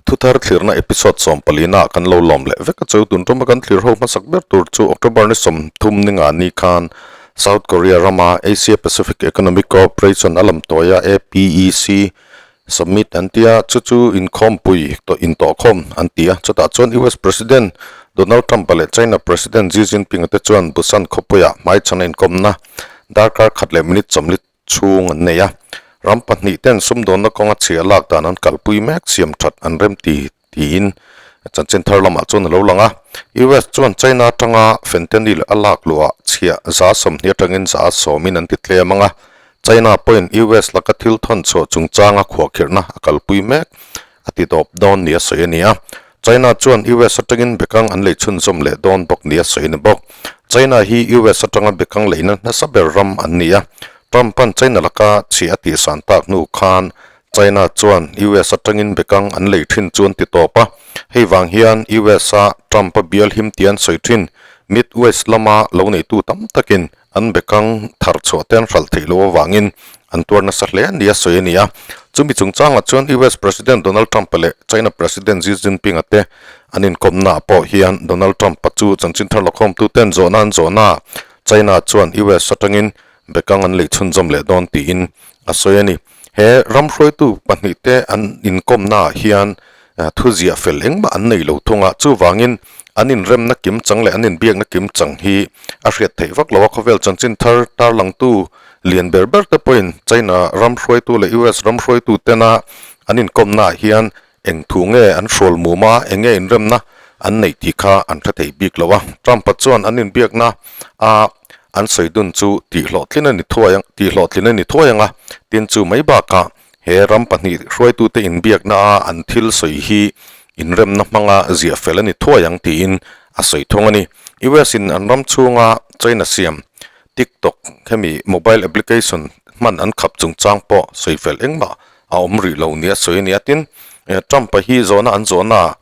Thuthar thlirna episode sawmpalina ah kan lo lawm leh vek a chu tun tuma kan thlir ho hmasak ber tur chu October ni 30 ninga ni khan South Korea rama Asia Pacific Economic Cooperation a lamtawia APEC Summit an ti a, chu chu inkhawmpui tawh intawhkhawm an ti a. Chutah chuan US President Donald Trump-a leh China President Xi Jinping-a te chuan Busan khawpuiah hmaichhana inkawmna darkar khat leh minute chawmli chhung an nei a. Ram pahnih ten sumdawnna kawnga chhia lak dan an kalpui mek siam that an rem ti tiin chanchin thar lamah chuan a lo lang a. US chuan China atanga fentanyl a lak luhah chhiah 20% atangin 10% an ti tlem ang a. China pawhin US laka thil thawn chhuah chungchanga khuahkhirhna a kalpui mek a ti dawp dawn nia sawi a ni a. China chuan US atangin bekang an lei chhunzawm leh dawn bawk nia sawi a ni bawk. China hi US atanga bekang leina nasa ber ram an ni a. Trump-a'n China laka chhia a tihsan tak hnu khan China chuan US atangin bekang an lei thin chu an ti tawp a. Hei vang hian US-a Trump-a bial him tih an sawi thin. Midwest lama lo neitu tam takin an bekang thar chhuah te an hralh theih loh avangin an tuar nasa hle nia sawi a ni a. Chumi chungchangah chuan US President Donald Trump-a leh China President Xi Jinping-a te an inkawmnaah pawh hian Donald Trump-a chu chanchin thar lakhawmtuten zawhna an zawhnaah China chuan US atangin bekang an lei chhunzawm leh dawn tiin a sawi a ni. He ram hruaitu pahnihte an inkawmnaah hian thuziah fel engmah an nei lo thung a, chuvangin an inremna kim chang leh an inbiakna kim chang hi a hriat theih vak lo a, khawvel chanchin thar tarlangtu lian ber ber te pawhin China ram hruaitu leh US ram hruaitu tena an inkawmnaah hian eng thu nge an hrual mum a, eng nge inremna an neih tih kha an hre thei bik lo a. Trump-a chuan an inbiakna a an sawi dun chu tihhlawhtlin a ni thuai ang, tihhlawhtlin a ni thuai ang a, tin chu mai bakah he ram pahnih hruaitute inbiakna a an thil sawi hi inremna hmanga ziah fel a ni thuai ang tiin a sawi thung a ni. US in an ram chhunga China siam TikTok hemi mobile application hman an khap chungchang pawh sawi fel engmah a awm rih lo nia sawi a ni a. Tin, Trump-a hi zawhna an zawhna ah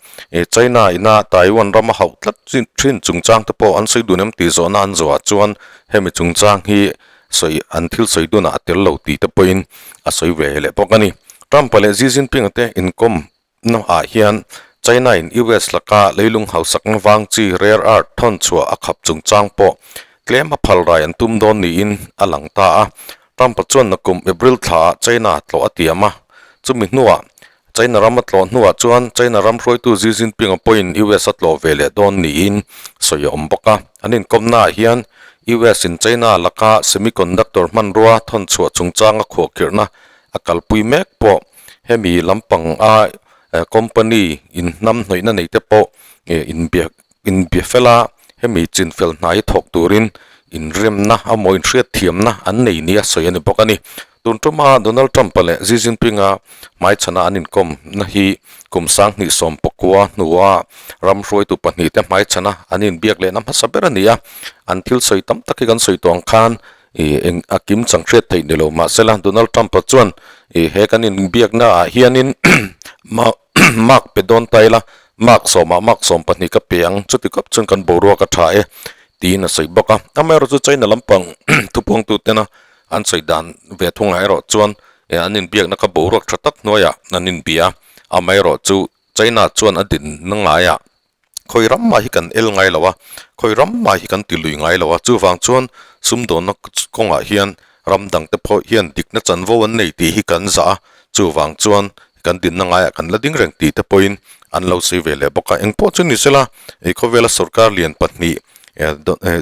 China ina Taiwan rama hauh tlat thin chungchang te pawh an sawi dun em tih zawhna an zawhah chuan hemi chungchang hi sawi an thil sawi dunah a tel lo tih te pawhin a sawi ve leh bawk a ni. Trump-a leh Xi Jinping-a te inkawm na ah hian China in US laka leilung hausakna vang chi rare earth thawn chhuah a khap chungchang pawh tlem a phal rai an tum dawn niin a lang ta a. Trump-a chuan nakum April thla ah China tlawh a tiam a, chumi hnuah China ram a tlawh hnuah chuan China ram hruaitu Xi Jinping-a pawhin US a tlawh ve leh dawn niin sawi a awm bawk a. An inkawmnaah hian US in China laka semiconductor hmanrua thawn chhuah chungchanga khuahkhirhna a kalpui mek pawh hemi lampang a company inhnam hnawihna nei te pawh inbiak inbia fel a, hemi chinfel hnai thawk turin inremna emaw inhriatthiamna an nei nia sawi a ni bawk a ni. Tun tuma Donald Trump-a leh Xi Jinping-a hmaichhana an inkawmna hi kum 2019 hnua ram hruaitu pahnihte hmaichhana an inbiak lehna hmasa ber a ni a, an thil sawi tam tak hi kan sawi tawh ang khan ih eng a kim chang hriat theih ni lo mahsela Donald Trump-a chuan ih he kan inbiaknaah hianin Mark pe dawn ta ila, mark sawmah mark 12 ka pe ang, chuti khawp chuan kan boruak a tha e, tiin a sawi bawk a. Amaherawh chu China lampang thupuangtu tena an sawi dan ve thungah erawh chuan an inbiakna kha boruak tha tak hnuaiah an inbia a, amaherawh chu China chuan a dinna ngaiah khawi ram mah hi kan el ngai lo a, khawi ram mah hi kan ti lui ngai lo a, chuvang chuan sumdawnna kawngah hian ram dangte pawh hian dikna chanvo an nei tih hi kan zah a, chuvang chuan kan dinna ngaiah kan la ding reng tih te pawhin an lo sawi ve leh bawk a, engpawh chu ni sela ih khawvela sorkar lian pahnih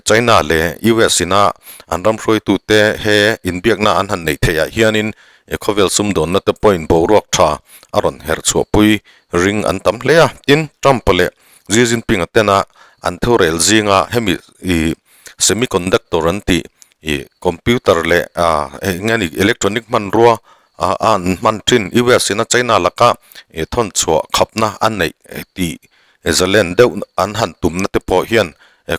China leh US ina an ram hruaitute he inbiakna an han neih theih ah hianin khawvel sumdawnna te pawhin boruak tha a rawn herh chhuahpui ring an tam hle a, tin Trump-a leh Xi Jinping-a tena an thurel zinga hemi ih semiconductor an tih ih computer leh ah eng nge ni electronic hmanrua ah a an hman thin US ina China laka ih thawn chhuah khapna a neih tih zalen deuh an han tumna te pawh hian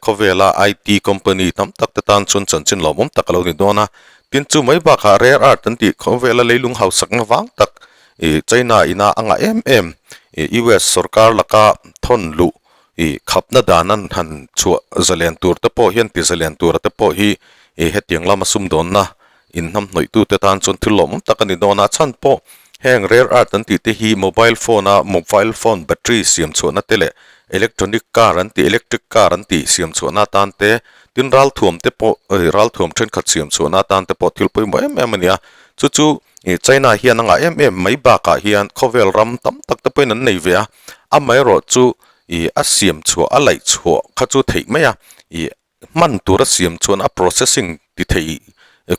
khawvela IT company tam tak te tan chuan chanchin lawmawm tak a lo ni dawn a, tin chu mai bakah rare earth an tih khawvela leilung hausakna vang tak ih China ina a ngah em em ih US sorkar laka thawn luh ih khapna dan an han chhuah zalen tur te pawh hian ti zalen tura te pawh hi ih hetiang lama sumdawnna inhnam hnawih tu te tan chuan thil lawmawm tak a ni dawn a, a chhan pawh Heng rare earth an tih te hi mobile phone a mobile phone battery siam chhuahna te leh electronic car an tih electric car an tih siam chhuahna atan te tin ralthuam te pawh ralthuam thenkhat siam chhuahna atan te pawh thil pawimawh em em a ni a. Chu chu ih China hian a ngah em em mai bakah hian khawvel ram tam tak te pawhin an nei ve a, amaherawh chu ih a siam chhuah a laih chhuah kha chu theih mai a ih Hman tura siam chuan a processing ti thei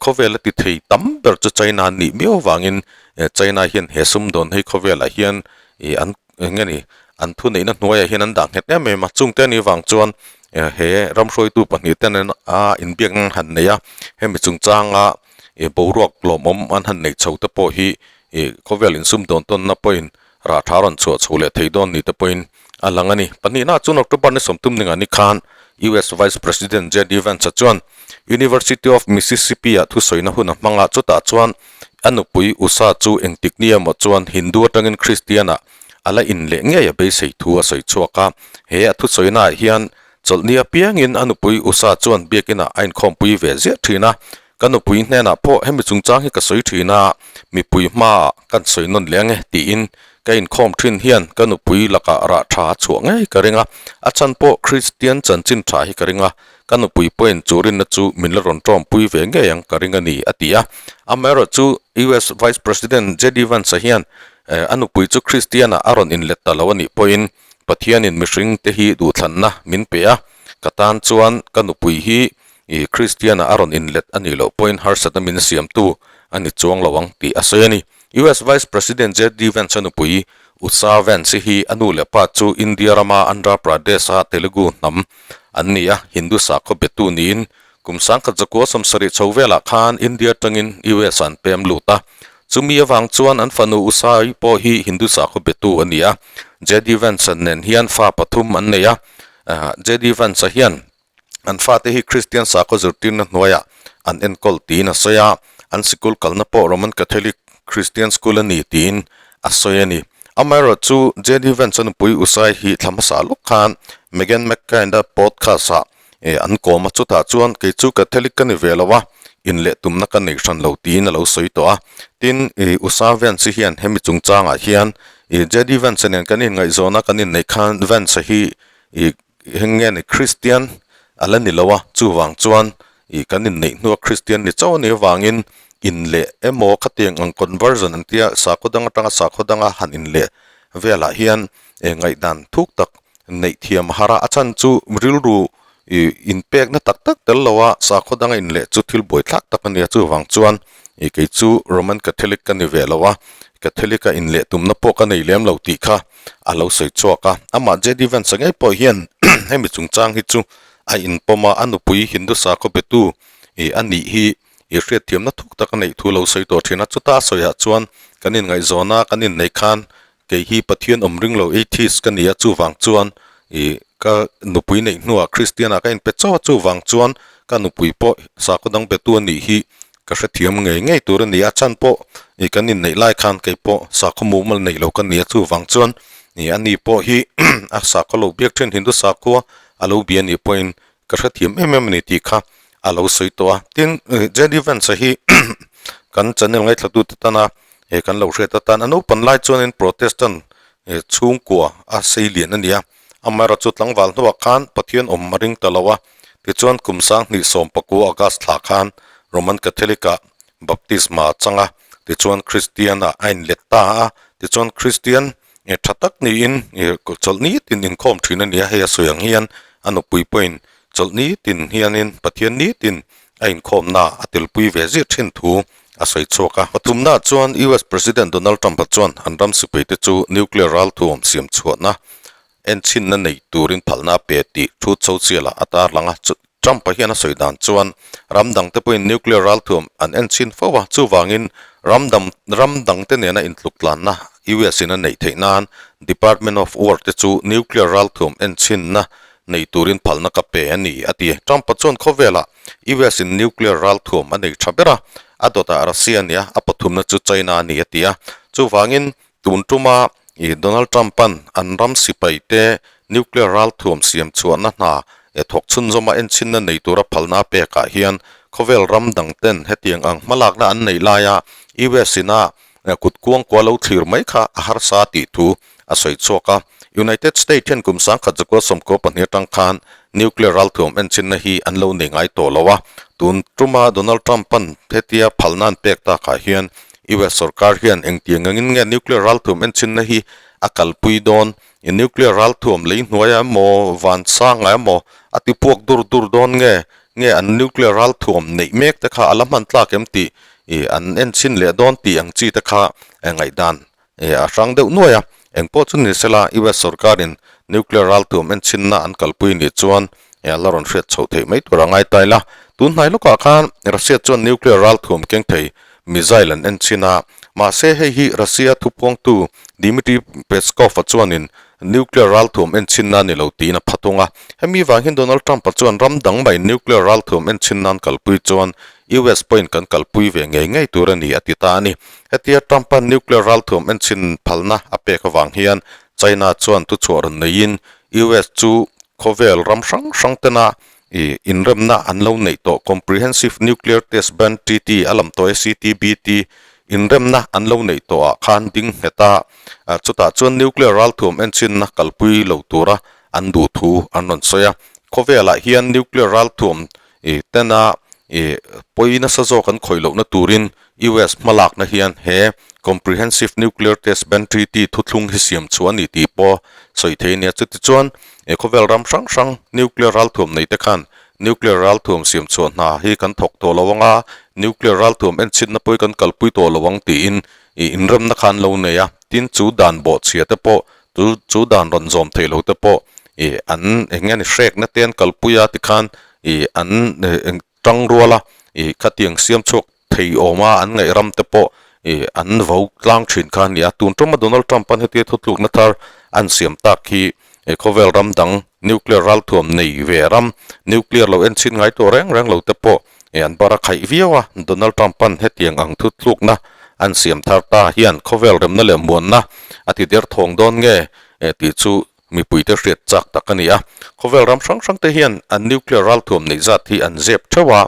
khawvela ti thei tam ber chu China an nih miau avangin China hian he sumdawn hei khawvelah hian ih an eng nge ni an thuneihna hnuaiah hian an dah nghet em em a, chungte anih vang chuan he ramhruaitu pahnih ten an a inbiakna an han nei a, hemi chungchanga ih boruak lawmawm an han neih chho te pawh hi ih khawvel insumdawn tawnna pawhin rah tha rawn chhuah chho leh thei dawn ni te pawhin a lang a ni. Pahnihna chuan October ni 30 ningah ni khan US Vice President JD Vance-a chuan University of Mississippi-ah thusawina hun a hmang a, chutah chuan a nupui Usha chu engtik ni emaw chuan Hindu atangin Christian-ah a la in leh ngei a beisei thu a sawi chhuak a. He a thusawinaah hian chawlhni apiangin a nupui Usha chuan biakinah a inkhawmpui ve ziah thin a, Ka nupui hnenah pawh hemi chungchang hi ka sawi thin a, mipui hmaah kan sawi nawn leh ange tiin ka inkhawm thin hian ka nupui lakah rah tha a chhuah ngei ka ring a, a chhan pawh Kristian chanchin tha hi ka ring a, ka nupui pawhin chu rinna chu min la rawn tawmpui ve ngei ang ka ring a ni a ti a. Amaherawhchu US Vice President JD Vance-a hian a nupui chu Kristian-ah a rawn inlet ta lo a nih pawhin Pathianin mihring te hi duhthlanna min pe a, ka tan chuan ka nupui hi I Kristiana a rawn inlet a nih loh pawhin harsatna min siamtu a ni chuang lo ang tih a sawi a ni. US Vice President JD Vance-a nupui Usha Vance hi a nu leh pa chu India rama Andhra Pradesh-a Telugu hnam an ni a, Hindu sakhaw betu niin kum 1970 chho velah khan India atangin US-ah an pem lut a. Chumi avang chuan an fanu Usha-i pawh hi Hindu sakhaw betu a ni a. JD Vance-a nen hian fa pathum an nei a. JD Vance-a hian An fate hi Kristian sakhaw zirtirna hnuaiah an enkawl tiin a sawi a, an sikul kalna pawh Roman Catholic Christian School a ni tiin a sawi a ni. Amaherawhchu, JD Vance-a nupui Usai hi thla hmasa lawk khan Meghan McCain-a podcast-ah an kawm a, chutah chuan kei chu Catholic ka ni ve lo a, inleh tumna ka nei hran lo tiin a lo sawi tawh a. Tin, Usha Vance hian hemi chungchangah hian JD Vance-a nen kan inngaihzawn a, kan inneih khan Vance-a hi Heng nge ni Kristian a la ni lo a, chuvang chuan ih kan inneih hnua Kristian ni chauh a nih avangin inleh emaw khatiang ang conversion an tia sakhaw dang atanga sakhaw danga han inleh velah hian eh ngaihdan thuk tak neih thiam a har a, a chhan chu rilru ih inpekna tak tak tel lo a sakhaw danga inleh chu thil buaithlak tak a nia chuvang chuan ih kei chu Roman Catholic ka ni ve lo a, Catholic a inleh tumna pawh ka nei lem lo tih kha a lo sawi chhuak a, amah JD Vance-a ngei pawh hian hemi chungchang hi chu a inpawm a, a nupui Hindu sakhaw betu ih a nih hi ih hriatthiamna thuk tak a neih thu lo sawi tawh thin a, chuta a sawiah chuan kan inngaihzawn a, kan inneih khan kei hi Pathian awm ring lo atheist ka ni a, chuvang chuan ih ka nupui neih hnuah Kristian-ah ka inpe chauh a, chuvang chuan ka nupui pawh sakhaw dang betu a nih hi Ka hrethiam ngei ngei tur a ni a, chhan pawh ih kan inneih lai khan kei pawh sakhaw mumal neih lo ka ni a, chuvang chuan ih ani pawh hi a sakhaw lo biak thin Hindu sakhua a lo bia anih pawhin ka hrethiam em em a ni tih kha a lo sawi tawh a. Tin, JD Vance-a hi kan channel ngaithlatute tana ih kan lo hriat atan a naupan lai chuanin Protestant ih chhungkua a sei lian a ni a, amaherawhchu tlangval hnuah khan Pathian awm a ring ta lo a, Tichuan kum 2019 August thla khan Roman Catholic-ah baptisma a chang a, tichuan Kristian-ah a inlet ta a, tichuan Kristian tha tak niin chawlhni tin inkhawm thin a ni a, hei a sawi ang hian a nupui pawhin chawlhni tin hianin Pathian ni tin a inkhawmna a telpui ve zir thin thu a sawi chhuak a. Pathumnaah chuan US President Donald Trump-a chuan an ram sipaite chu nuclear ralthuam siam chhuahna Enchhinna nei turin phalna a pe tih thu social-ah a tarlang a. Trump-a hian a sawi dan chuan ram dangte pawhin nuclear ralthuam an enchhin fo a, chuvangin ram dang ram dangte nena intluktlanna US-in a neih theih nan Department of War te chu nuclear ralthuam enchhinna nei turin phalna ka pe a ni, a ti. Trump-a chuan khawvelah US-in nuclear ralthuam a nei tha ber a, a dawtah Russia a ni a, a pathumna chu China a ni, a ti a. Chuvangin Tun tuma ih Donald Trump-a'n an ram sipaite nuclear ralthuam siam chhuahna hna eh thawk chhunzawma enchhinna nei tura phalna a pekah hian khawvel ram dangten hetiang ang hmalakna an neih laia US ina kut kuangkua lo thlir mai kha a harsa tih thu a sawi chhuak a. United States hian kum 1992 atang khan nuclear ralthuam enchinna hi an lo nei ngai tawh lo a, tun tuma Donald Trump-a'n hetia phalna an pek takah hian US sorkar hian engtiang angin nge nuclear ralthuam enchinna hi a kalpui dawn? I nuclear ralthuam lei hnuaiah emaw vansangah emaw a ti puak dur dur dawn nge? Nge an nuclear ralthuam neih mek te kha a la hman tlak em tih i an enchin leh dawn tih ang chi te kha ngaihdan a hrang deuh nuai a. Engpawh chu ni sela US sorkarin nuclear ralthuam enchinna an kalpui nih chuan a la rawn hriat chhoh theih mai tur a ngai ta ila. Tun hnai lawkah khan Russia chuan nuclear ralthuam keng thei missile an enchin a, mahse hei hi Russia thupuangtu Dmitry Peskov-a chuanin nuclear ralthuam enchinna a ni lo tiin a pha thung a. Hemi vang hian Donald Trump-a chuan ram dang mai nuclear ralthuam enchin nan kalpui chuan US pawhin kan kalpui ve ngei ngei tur a ni a ti ta a ni. Hetia Trump-a nuclear ralthuam enchin phalna a pek avang hian China chuan thuchhuah rawn neiin US chu khawvel ram hrang hrang tena I inremna an lo neih tawh Comprehensive Nuclear Test Ban Treaty a lam tawh e, CTBT, inremna an lo neih tawh ah khan ding nghet a, chutah chuan nuclear ralthuam enchinna kalpui lo tura an duh thu an rawn sawi a. Khawvelah hian nuclear ralthuam i tena i pawi nasa zawk an khawih lohna turin US hmalakna hian he Comprehensive Nuclear Test Ban Treaty thuthlung hi siam chhuah a ni tih pawh sawi thei a nia. Chutichuan, he khawvel ram hrang hrang nuclear ralthuam nei te khan nuclear ralthuam siam chhuah hna hi kan thawk tawh lo ang a, nuclear ralthuam enchhinna pawh hi kan kalpui tawh lo ang tiin ih inremna kha an lo nei a. Tin, chu dan bawhchhia te pawh, chu chu dan rawn zawm thei lo te pawh ih an eng nge ni hrekna te an kalpui a tikhan ih an eng tang ruala ih khatiang siam chhuak thei awma an ngaih ram te pawh ih an vo tlang thin kha a ni a. Tun tuma Donald Trump an hetia thutlukna thar an siam tak hi ih khawvel ram dang nuclear ralthuam nei ve ram nuclear lo enchhin ngai tawh reng reng lo te pawh ih an bar a khaih viau a. Donald Trump an hetiang ang thutlukna an siam thar ta hian khawvel remna leh muanna a ti der thawng dawn nge tih chu Mipuite hriat chak tak a ni a, khawvel ram hrang hrang te hian an nuclear ralthuam neih zat hi an zep theuh a,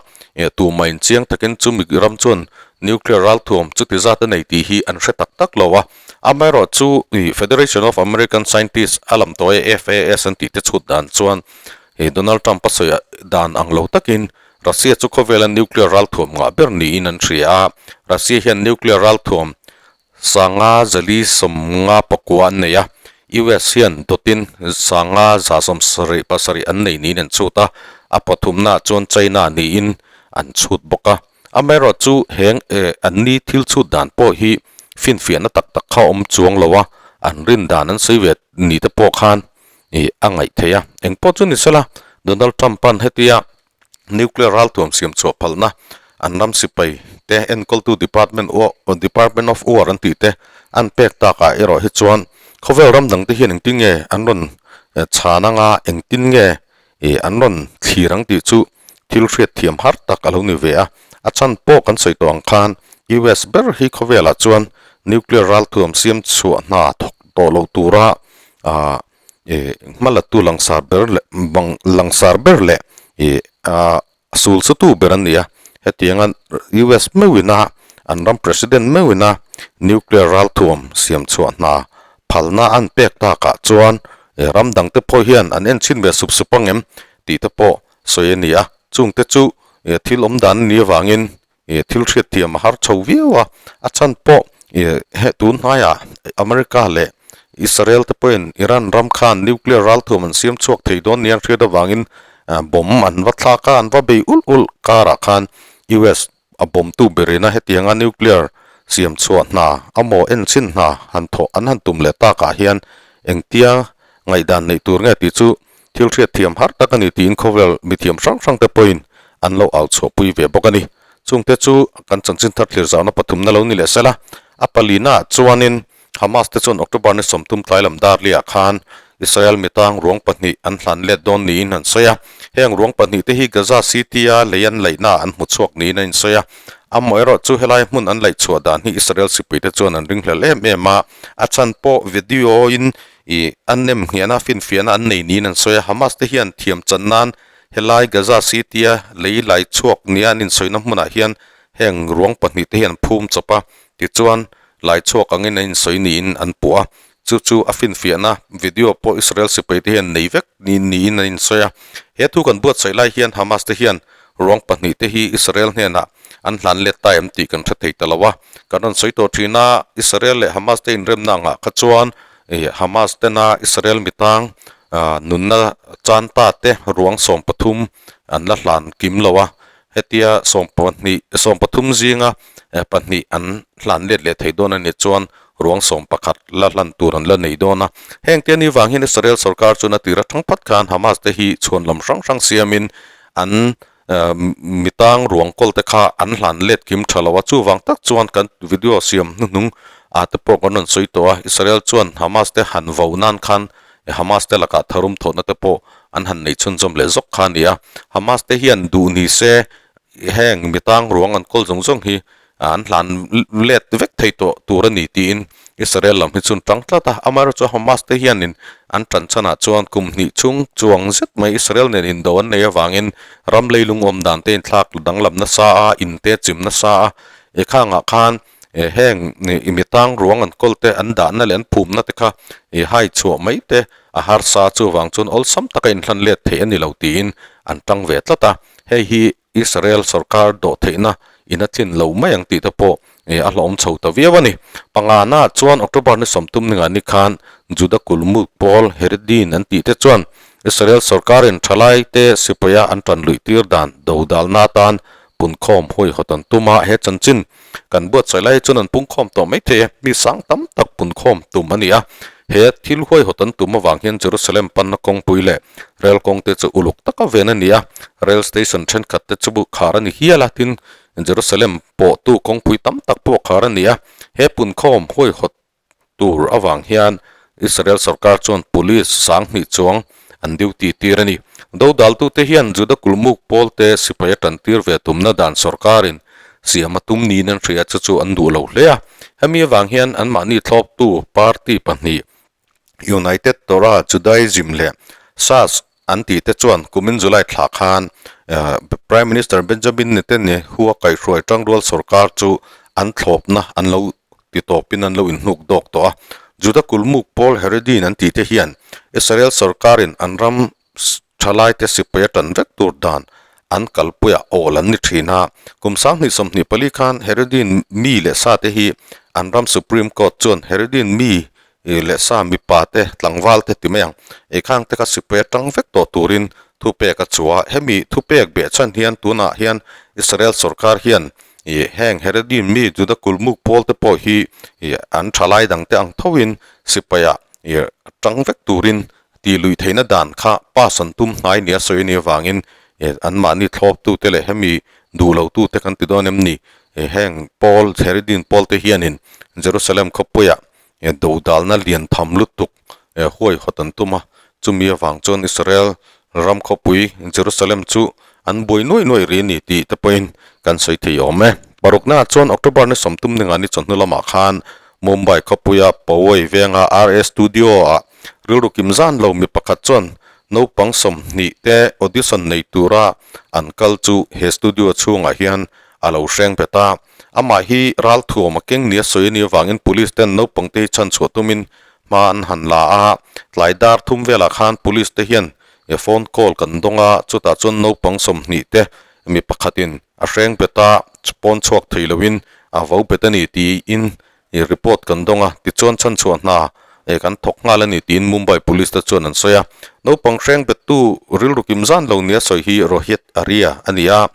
tumah in chiang takin chu mi ram chuan nuclear ralthuam chuti zat a nei tih hi an hre tak tak lo a. Amaherawh chu Federation of American Scientists a lam tawh e FAS an tih te chhut dan chuan Donald Trump a sawi dan ang lo takin Russia chu khawvela nuclear ralthuam ngah ber niin an hria a, Russia hian nuclear ralthuam Sanga zali 50 pakua an nei a, US hian dawtin sanga 177 an nei niin an chhut a, a pathumnaah chuan China niin an chhut bawk a. Amaherawh chu heng an ni thil chhut dan pawh hi finfiahna tak tak kha awm chuang lo a, an rin dan an sawi ve ni te pawh khan a ngaih theih a. Engpawh chu ni sela, Donald Trump-a'n hetia Nuclear ralthuam siam chhuah phalna an ram sipai te enkawltu department Department of War an tih te an pek takah erawh hi chuan khawvel ram dang te hian engtin nge an rawn chhan anga engtin nge ih an rawn thlir ang tih chu thil hriat thiam har tak a lo ni ve a. A chhan pawh kan sawi tawh ang khan US ber hi khawvelah chuan nuclear ralthuam siam chhuah hna thawk tawh loh tura ah ih hmalatu langsar ber leh bang langsar ber leh ih ah sul chu tu ber an ni a hetianga US meuhina an ram president meuhina nuclear ralthuam siam chhuah hna phalna an pek takah chuan ih ram dang te pawh hian an en chhin ve sup sup ang em tih te pawh sawi a ni a chung te chu ih thil awm dan a nih avangin Ih thil hriat thiam a har chho viau a, a chhan pawh ih heh tun hnaiah America leh Israel te pawhin Iran ram khan nuclear ralthuam an siam chhuak thei dawn nia an hriat avangin bomb an va thlak a, an va bei ulh ulh karah khan US a bomb tu berina hetianga nuclear siam chhuah hna amaw enchhin hna han thawh an han tum leh takah hian engtia ngaihdan neih tur nge tih chu Thil hriat thiam har tak a ni tiin khawvel mithiam hrang hrang te pawhin an lo au chhuahpui ve bawk a ni. Chungte chu kan chanchin thar thlir zauna pathumna lo ni leh sela, a palina chuanin Hamas te chuan October ni 30 tlai lam darliah khan Israel mitang ruang pahnih an hlan let dawn niin an sawi a. Heng ruang pahnih te hi Gaza City-a lei an laihnaah an hmu chhuak niin a insawi a. Amaherawh chu helai hmun an laih chhuah dan hi Israel sipui te chuan an ringhlel em em a, a chhan pawh video-in Ih, an nem nghiahna finfiahna an nei niin an sawi a, Hamas te hian thiam chan nan helai Gaza City-a lei lai chhuak nia an insawina hmunah hian heng ruang pahnih te hi an phum chawp a, tichuan Lai chhuak angin an insawi niin an puh a, chu chu a finfiahna video pawh Israel sipai te hian nei vek niin an insawi a. He thu kan buatsaih lai hian Hamas te hian ruang pahnihte hi Israel hnenah an hlan let ta em tih kan hre thei ta lo a. Kan rawn sawi tawh thin a, Israel leh Hamas te inremna angah kha chuan Hamas tena Israel mitang nunna chan ta te ruang 13 an la hlan kim lo a. Hetia sawmpahnih 13 zinga pahnih an hlan let leh thei dawn a nih chuan ruang 11 la hlan tur an la nei dawn a. Heng te ni vang hian Israel sorkar chuan a tir atang phat khan Hamas te hi chhuan lam hrang hrang siamin an mitang ruang kawl te kha an hlan let kim tha lo a. Chuvang tak chuan kan video siam hnuhnung ah te pawh kan rawn sawi tawh a, Israel chuan Hamas te han vo nan khan Hamas te lakah tharum thawhna te pawh an han nei chhunzawm leh zawk kha a ni a. Hamas te hian duh ni se heng mitang ruang an kawl zawng zawng hi an hlan let vek thei tawh tur a ni tiin Israel lam hi chun tang tlat a. Amaherawhchu Hamas te hianin an tan chhanah chuan kum hnih chhung chuang zet mai Israel nen indo an nei avangin ram leilung awm dan te inthlak danglam nasa a, in te chim nasa a, e khangah khan heng i mitang ruang an kawl te an dahna leh an phumna te kha i hai chhuah mai te a harsa chuvang chuan awlsam taka inhlan let theih a ni lo tiin an tang ve tlat a. Hei hi Israel sorkar dawh theihna in a tlin lo mai ang tih te pawh a hlawhawm chho ta viau a ni. Pangana chuan October ni 30 ninga ni khan Juda kulmuk pawl Heredin an tih te chuan Israel sorkarin thalai te sipaia an tan luih tir dan dodalna atan punkhawm huaihawt an tum a, he chanchin kan buatsaih lai chuan an pungkhawm tawh mai thei e, mi sang tam tak punkhawm tum a ni a, he thil huaihawt an tum avang hian Jerusalem panna kawngpui leh rel kawng te chu uluk taka ven a ni a, rail station thenkhat te chu khar a ni hial a, tin Jerusalem pawhtu kawngpui tam tak pawh khar a ni a, he punkhawm huaihawt tur avang hian Israel sorkar chuan police 2000 chuang an duty tir a ni. Dodaltute hian Juda kulmuk pawlte sipai a tantir ve tumna dan sorkarin siam a tum niin an hria chu chu an duh lo hle a. Hemi avang hian anmahni thlawptu party pahnih United Torah Judaism leh Shas an tih te chuan kumin July thla khan Prime Minister Benjamin Netanyahu a kaihhruai tangrual sorkar chu an thlawpna an lo ti tawpin an lo inhnuk dawk tawh a. Juda kulmuk pawl Haredin an tih te hian Israel sorkarin an ram thalaite sipai a tan vek tur dan an kalpuiah awl an ni thin a. Kum 2024 khan Haredin mi leh sa te hi an ram Supreme Court chuan Haredin mi leh sa mipa te tlangval te ti mai ang. Eikhang te kha sipai atang vek tawh turin thupek a chhuah a. Hemi thupek beh chhan hian tunah hian Israel sorkar hian ih heng Heredin mi Juda kulmuk pawl te pawh hi ih an thalai dang te ang thoin sipaiah ih tang vek turin tih luih theihna dan kha pass an tum hnai nia sawi a nih avangin ih anmahni thlawptute leh hemi duh lotute kan ti dawn em ni heng pawl Heredin pawl te hianin Jerusalem khawpuiah dodalna lian tham lutuk huaihawt an tum a, chumi avang chuan Israel ram khawpui Jerusalem chu an buai nuaih nuaih rih a ni tih te pawhin kan sawi thei awm e. Paruknaah chuan October ni 30 ninga ni chawhnu lamah khan Mumbai khawpuia Powai venga RA Studio-ah rilru kim zan lo mi pakhat chuan naupang 20 te audition nei tura an kal chu he studio chhungah hian a lo hreng bet a. Amah hi ralthuam a keng nia sawi a nih avangin police ten naupang te hi chhan chhuah tumin hma an han la a, tlai dar thum velah khan police te hian phone call kan dawng a, chutah chuan naupang 20 te mi pakhatin a hreng bet a, pawn chhuak thei loin a vo bet a ni tiin report kan dawng a, tichuan chhan chhuah hna kan thawk nghal a ni tiin Mumbai police te chuan an sawi a. Naupang hreng bettu rilru kim zan lo nia sawi hi Rohit Arya a ni a,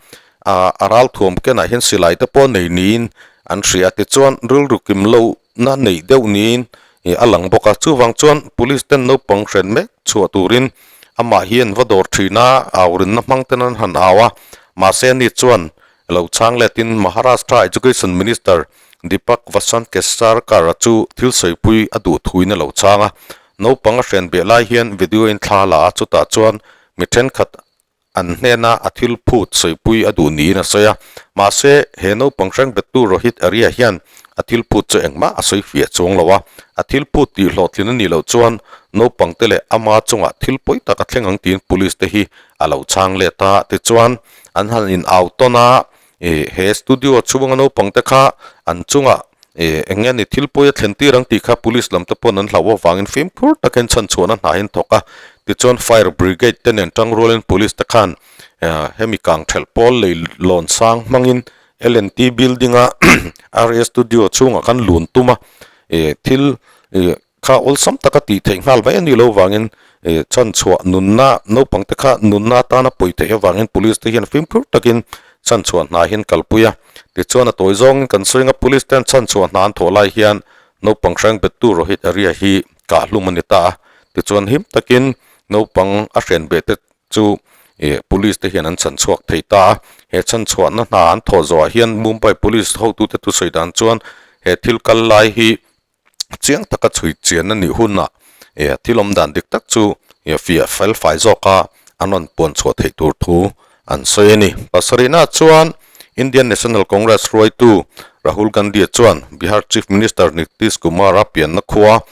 a ralthuam kenah hian silai te pawh nei niin an hria a, tichuan rilru kim lohna neih deuh niin a lang bawk a, chuvang chuan police ten naupang hren mek chhuah turin amah hian va dawr thin a, aurinna hmang ten an han au a, mahse ani chuan lo chhang letin Maharashtra Education Minister Deepak Vasant Kesarkar-a chu thil sawipui a duh thuin a lo chhang a, naupang a hren beh lai hian video in thla la a, chutah chuan mi thenkhat an hnena a thil phut sawipui a duh niin a sawi a, mahse he naupang hreng bettu Rohit Arya hian a thil phut chu engmah a sawi fiah chuang lo a, a thil phut tih hlawhtlin a nih loh chuan naupang te leh ama chungah thil pawi tak a thleng ang tiin police te hi a lo chhang let a, tichuan an han in au tawn a, he studio chhunga naupang te kha an chungah. Ih eng nge ni thil pawi a thlen tir ang tih kha police lam te pawn an hlauh avangin fimkhur takin chhanchhuahna hna hi an thawk a. Tichuan fire brigade te nen tang rualin police te khan hemi kang thelh pawl lei lawn sang hmangin LNT building a RA studio chhungah khan lun tum a. Ih thil ih kha awlsam taka tih theih nghal mai a nih loh vangin ih chhanchhuah nunna naupang te kha nunna atana pawi theih avangin police te hian fimkhur takin chhanchhuah hna hian kalpui a. Tichuan a tawi zawngin kan sawi anga police ten chhanchhuah hna an thawh lai hian naupang hreng bettu Rohit Arya hi kah hlum a ni ta a. Tichuan him takin naupang a hren beh te chu ih police te hian an chhanchhuak thei ta a. He chhanchhuahna hna an thawh zawhah hian Mumbai police hotute thusawi dan chuan he thil kal lai hi chiang taka chhui chian a nih hunah ih thil awm dan dik tak chu ih fiah fel fai zawka an rawn puan chhuah theih tur thu an sawi a ni. Pasarihna chuan Indian National Congress hruaitu Rahul Gandhi chuan Bihar Chief Minister Nitish Kumar-a pianna khua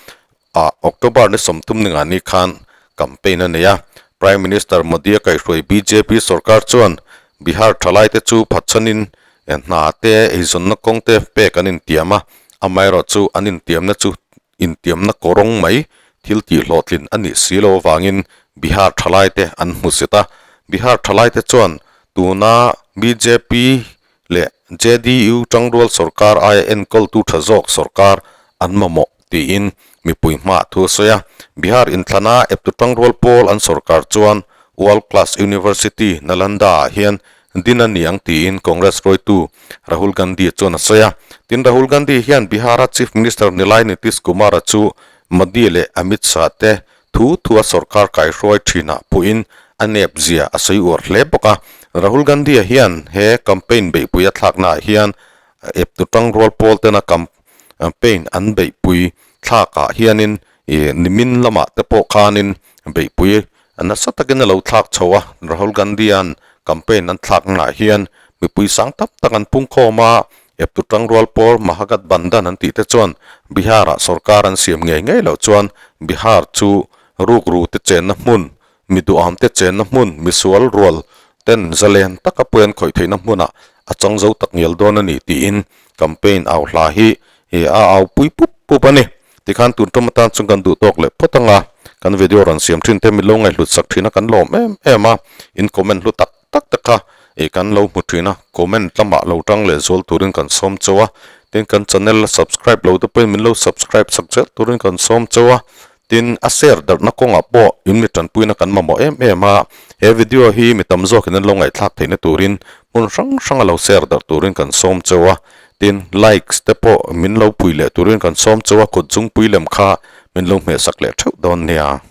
ah October ni 30 ni ngani khan campaign a nei a. Prime Minister Modi-a kaihhruai bjp sorkar chuan Bihar thalaite chu phatchhanin hna te eizawnna kawng te pek an intiam a, amaherawhchu an intiamna chu intiamna kawrawng mai thil tih hlawhtlin a nih si lo avangin Bihar thalaite an hmu zet a. Bihar thalaite chuan tuna bjp leh JDU tangrual sorkar aia enkawltu tha zawk sorkar an mamawh tiin mipui hmaah thu a sawi a. Bihar inthlana eptu tangrual pawl an sorkar chuan World Class University Nalanda ah hian din a ni ang tiin Congress hruaitu Rahul Gandhi chuan a sawi a. Tin, Rahul Gandhi hian Bihar-a Chief Minister Nilai Nitish Kumar-a chu Modi leh Amit Shah te thu thua sorkar kaihruai thinah pawhin a nep zia a sawi uar hle bawk a. Rahul Gandhi-a hian he campaign beihpui a thlaknaah hian eptu tangrual pawl tena campaign an beihpui thlakah hianin ih nimin lamah te pawh khanin beihpui nasa takin a lo thlak chho a. Rahul Gandhi-a'n campaign an thlaknaah hian mipui sang tak tak an pungkhawm a, Eptu tangrual pawl Mahagathbandhan an tih te chuan Bihar-ah sorkar an siam ngei ngei loh chuan Bihar chu rukru te chenna hmun, mi duham te chenna hmun, misual rual ten zalen taka pawi an khawih theihna hmunah a chang zo tak ngial dawn a ni tiin campaign au hla hi a au pui pup pup a ni. Tikhan tun tum atan chuan kan duh tawk leh phawt anga kan video rawn siam thin te min lo ngaihhlut sak thin a kan lawm em em a, in comment hlu tak tak te kha ih kan lo hmu thin a, comment lamah lo tang leh zual turin kan sawm chauh a, tin kan channel la subscribe lo te pawhin min lo subscribe sak zel turin kan sawm chauh a, tin a share darhna kawngah pawh in mi tanpuina kan mamawh em em a, he video hi mi tam zawkin an lo ngaihthlak theihna turin hmun hrang hranga lo share darh turin kan sawm chauh a, tin likes te pawh min lo pui leh turin kan sawm chauh a, kut zungpui lem kha min lo hmehsak leh theuh dawn nia.